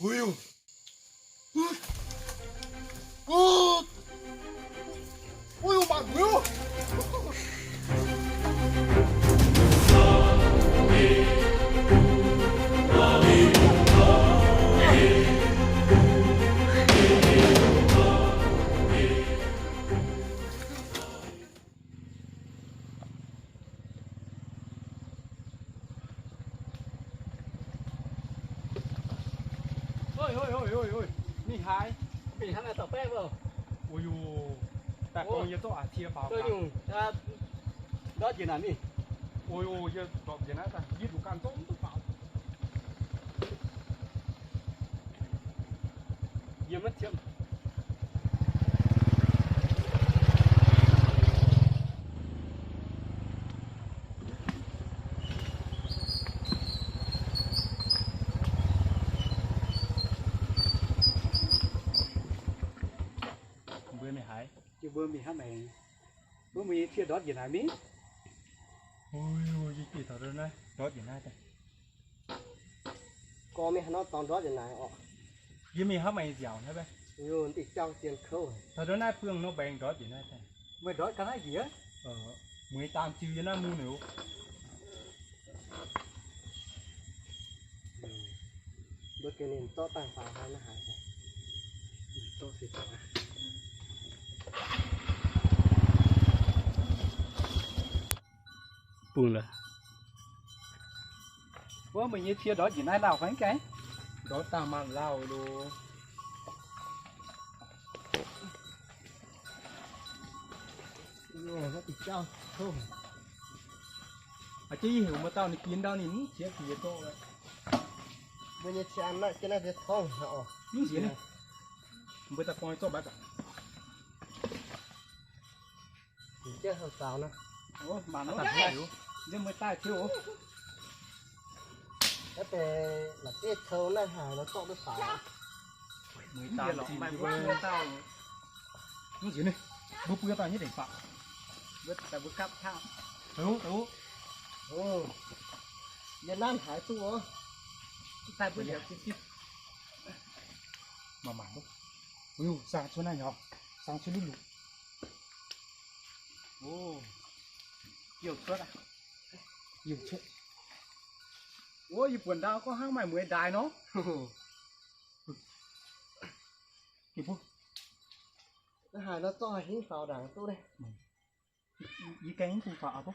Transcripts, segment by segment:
Ui, ui, ui, ui, mangc mbuo. Oi, oi, oi, oi, oi. Mingh haaix? Mingh hnangv naaiv dorh baeqv oc. Oi yo, daaih gorngv yie zorqv a'cie faaux gaax. Ndortv njiec naaic mingh. Oi yo, yie ndortv njiec naaiv daaih, yie zuqc ganh zorqv mv duqv faaux. Yie maiv qiemx. Mbuo mingh haaix? Mbuo mingh hnangv naaic. Mbuo mingh cie ndortv njiec naaic mingh. Yie geh taux ndortv njiec naaiv daaih. Gorngv mingh haaix nor dorngx ndortv njiec naaic oc. Yie mingh hnangv maaih nziaauc hnangv. Taux ndortv naaiv buangh nor mbaengx ndortv njiec naaiv daaih. Meih ndortv ga'naaiv njiec? Mueiz daan jiu yie naaiv mun oc. Mbuo gengh ninh zorqv dangh faaux hnangv naaiv haaix. Bung lorqc. Wuov meih nyei cie ndortv njiec naaiv lauh fai mv gaengh? Ndortv dangh maanh lauh loh. Aa, jienv yie heuc muoz-dauh ninh ginx ndau ninh mv qiex bieqc zorqv. Mbuo nyei cie an naaiv jienv naaiv deix torngv oc. Mv nziex ninh. Mbuo daaih gorngv zorqv mbaix gaax. Jienv heuc zaux nor. Mangc nor, meih daaih tiuv oc. Naaiv deix la'bieiv cou naaiv haaix nor zorqv duqv faaux. Mv nziex ninh, mbuo buo dauh nyei dengc faaux. Mbuo daaih mbuo gapv qaqv. Deix wuov, deix wuov. Yie nanv haaix duqv oc. Daaih mbuo yaac mangc mangc duqv. Sang cuotv naaiv nyei, sang cuotv lutv luqc. Youh cuotv aqv. Youh cuotv. Wuov, yie buonc ndau gorngv hnangv maaih mueiz ndaaix nor. Naaiv haaix nor zorqv haaix hingv faaux ndaangc duqv naaiv. Yie gaengh mv bung faaux aqv.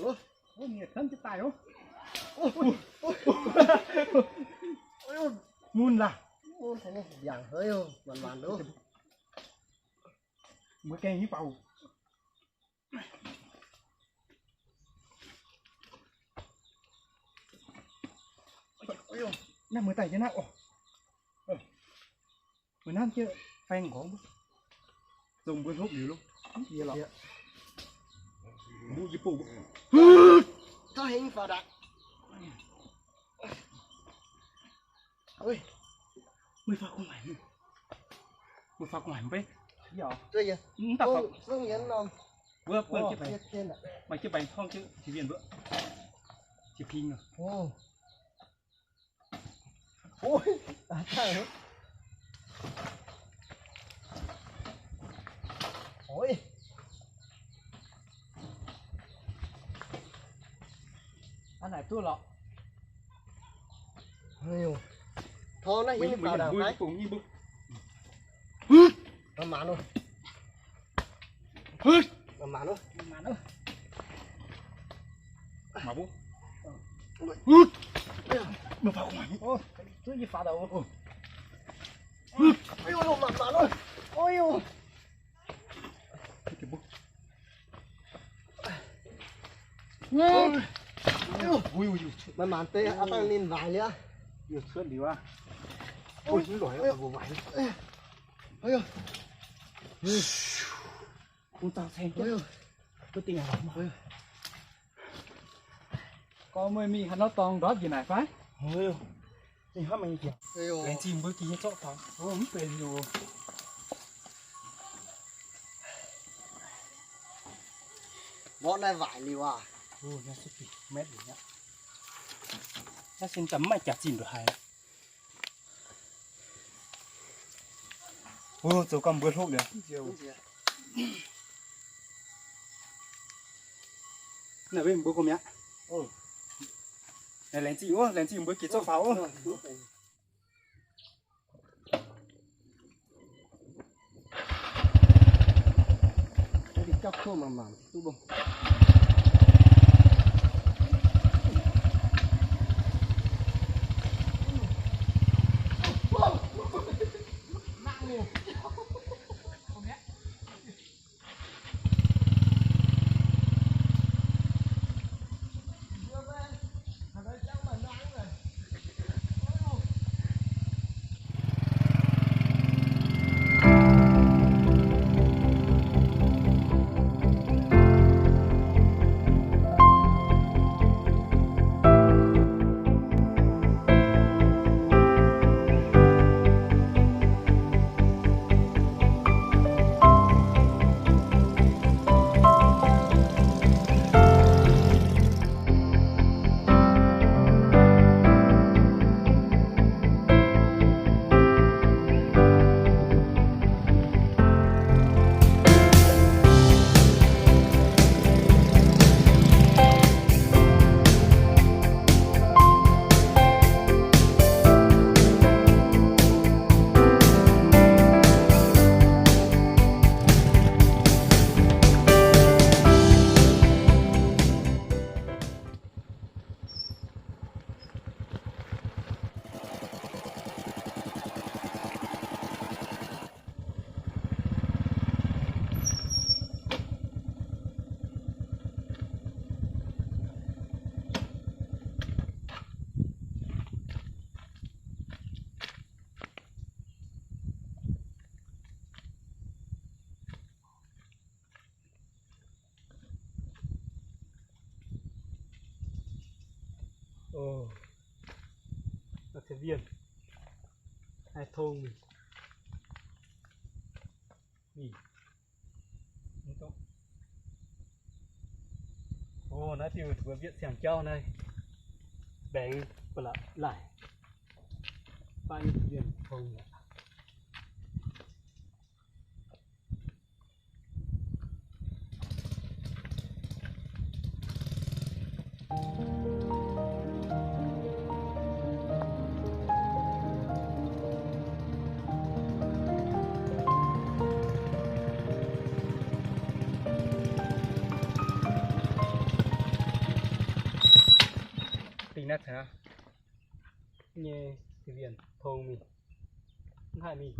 Wuov, mienh hnamv jienv daaih oc. Mun laac. Mbuo gaengh hingv faaux. Naaiv mbuo daaih jienv naaiv oc. Mbuo nanv jienv faeng nqorngv mbuo, dongh mbuo hlopv liuz lo. Mbuo yie bung mbuo. Tov hingv faaux daaih. Meih faaux gu'nguaaic, meih faaux gu'nguaaic mv bei. Mv daaih faaux. Mbuo buonc jienv baengc, maaih jienv baengc torngv jienv qiex mienh mbuo, qiex ping. Hnangv naaic duqv lorqc. Tor naaiv hingv faaux ndaangc fai? Maanc maanc loh. Maanc maanc loh. Mangc mbuo. Duqv yie faaux daaih oc. Maanc maanc loh. Maanc maanc deix aqv, dangh ninh waaic liuz aqv. Youh cuotv liuz aqv. Gorngv meih mingh haaix nor dorngx ndortv njiec naaic fai? Laengz zingh mbuo gih nyei zorqv taux. Mv benx liuz. Mborqv naaiv waaic liuz aqv. Metv liuz aqv. Naaiv sin daaih mv maaih jaax zinh nduqc haaix. Ov, zoux gauh mbuo hlo liuz. Naaiv mbuo gomh mi'aqv. Laengz zingh ov, laengz zingh mbuo jiex zorqv faaux ov. Ov, naaiv se wienh, naaiv tong mingh. Ov, naaiv diuh mbuo mbietv siang-jauv naaiv, mbaengx ba'laqc laaih, baav nyei wienh tong aqv. Dingh naaiv caux nyei wienh tong mingh, mv haih mingh.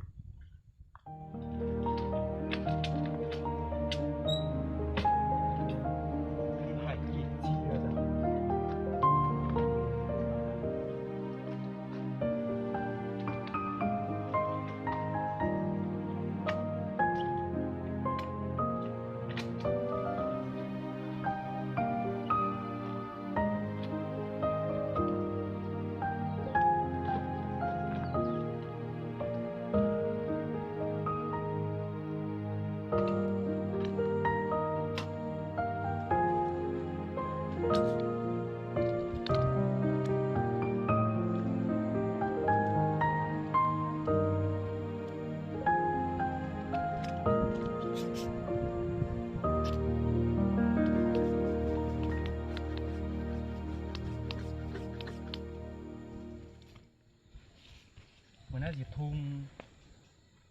Mbuo naaiv njiec tong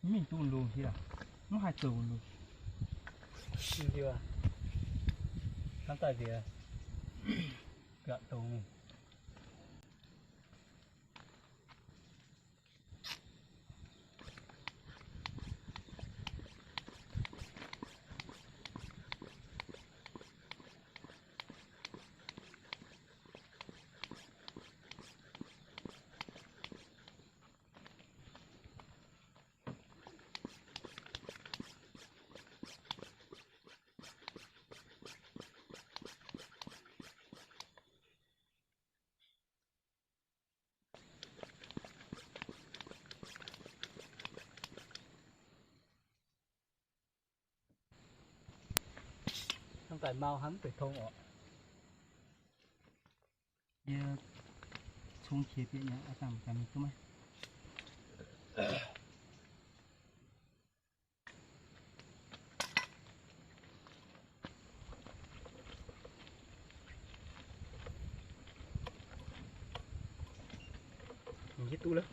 mv mingh duqv longx hieh, mv haih zoux longx. Hnamv daaih nziex gapv dongz mingh. Hnamv daaih mau hnamv deix tong orqc. Yie Bung qiex bieqc nyei, aav dangh gaax mingh duqv maiv. Mingh hiuv duqv lov.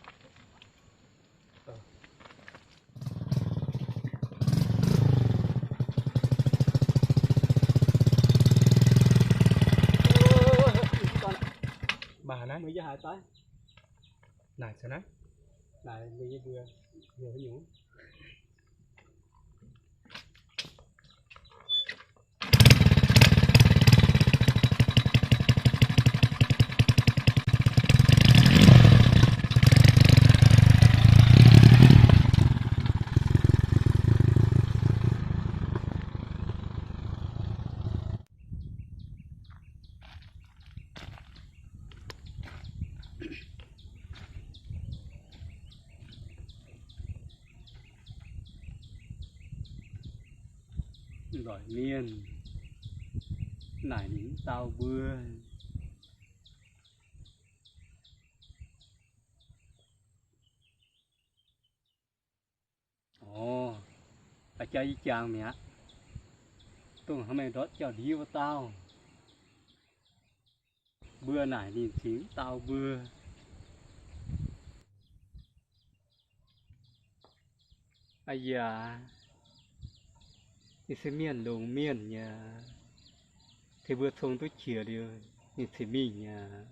Mv baac naaiv, naaic caux naaiv, naaic mbuo nyei mbuo, mbuo haaix nyungc? Nzoih mienh naaic ninh mv dau mbuo. Orv, a'jang yie jangx mi'aqv. Dongh hnangv meih ndortv jauv-ndiev wuov dauh, mbuo naaic ninh cingx mv dau mbuo. Aa yaac, ninh se mienh longx mienh nyei, tengx mbuo cong duqv qiex liuz, ninh cingx mingh nyei.